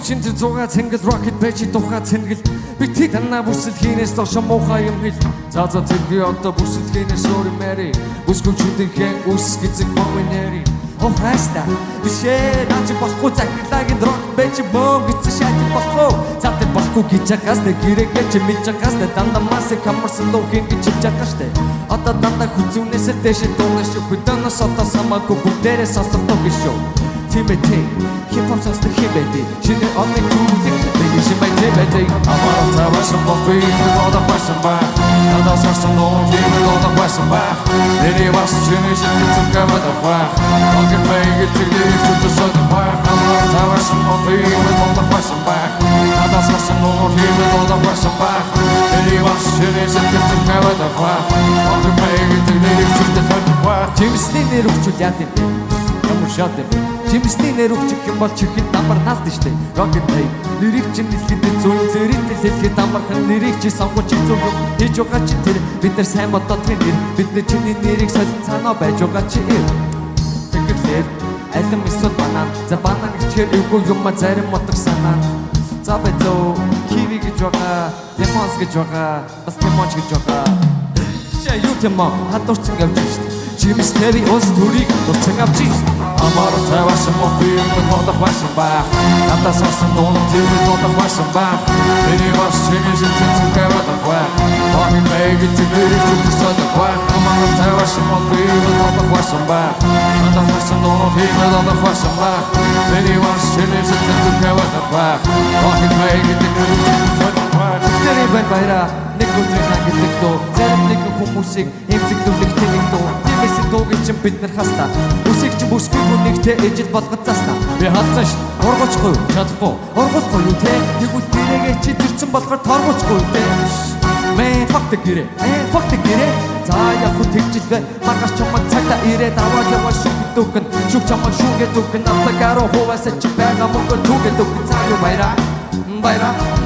чин тэр 6 цэнгэл rocket байж тухай цэнгэл. Бити танаа бүсэлхийнээс доош муухай юм хэл. За за, тэрхий одоо бүсэлхийнээс өөр юм яри. Бүсгүүчүүдийн үс гэзэг бомнери. О хаста бишээ, наа чи болохгүй, захирлагын rock байж бом гэсэн шатж болохгүй. За, тэр болохгүй гэж байгаас тэ гэрэгээ чи мэдж байгаас тэ дандаа масыг хамарсан дуу хин гэж хэлж байгаа штэ. Одоо дандаа хүзүүнээс л дэше дууна шүү. Хөдөөнөөс одоо самаагүй бүгдээрээ сонсох дуу гэж шүү. Тийм ээ, тийм. Хип хоп сонсдог хэм байдий. Шинэ оны түүх би шимай тийм байдий. Амар тавасан бол би бодох байсан байх. Надаас гарсан дуу тийм бодох байсан байх. Миний бас чиний сэтгэл зүрх бодох байх. Rocket Bay гэдэг нэрийг чүтсэн байх. Амар тавасан бол би бодох байсан байх. Надаас гарсан дуу тийм бодох байсан байх. Миний бас чиний сэтгэл зүрх бодох байх. Rocket Bay гэдэг нэрийг чүтсэн байх. Жимсний нэр өгчүүл яад юм бэ? Ямар шат юм бэ? Жимсний нэр өгчих юм бол чихэнд амар наалд штэ. Rocket Pay нэрийг чинь хэлэхэд зүүн зэрэг хэлэхэд амархан, нэрийг чи сонгож чи зөв юм хийж байгаа чи тэр. Бид нар сайн бодоодгийн нэр, бид нар чиний нэрийг солин цаанаа байж байгаа чи. Тэгэхээр алим эсвэл банан, за, банан гэчихээр эвгүй юм а, зарим утга санаа. За, бэзөө киви гэж байгаа, лимонс гэж байгаа, бас лимонч гэж байгаа. Шээ, юу тийм аа, хадуурсан явж штэ. Жимс тэрий ус төрийг дурсан авч штэ. Амар тавасан бол би бодох байсан байх. Надаас гарсан дуу тийм бодох байсан байх. Миний бас чиний сэтгэл зүрх бодох байх. Rocket Bay гэдэг нэрийг чүтсэн байх. Амар тавасан бол би бодох байсан байх. Надаас гарсан дуу тийм бодох байсан байх. Миний бас чиний сэтгэл зүрх бодох байх. Rocket Bay гэдэг нэрийг чүтсэн байх. Тэр байна баяра нэг өдрийн хаан гэдэг дуу зарим нэг хүмүүсийг эмзэглүүлэх тэнэг дуу. Тиймээс дуугийг чинь бид нар хаста. Үсийг чинь бүсгүй нэгтэй ижил болгож заста. Би хатсан ш, ургуулчихгүй юу? Чадахгүй. Ургуулахгүй юу те? Тэгвэл гэрээгээ чи зөрчсөн болохоор торгуулчихгүй юу те? Man, fuck the гэрээ. Man, fuck the гэрээ. За, яг хүү тэгжилвэ. Маргааш чамайг цагта ирээд аваад яваа шүгэд өгөн. Шүг чамайг шүгэд өгөн. Надад 10 хувиас чи байгаа мөнгөөр түгэд өгөн. За, юу, баяра. Баяра.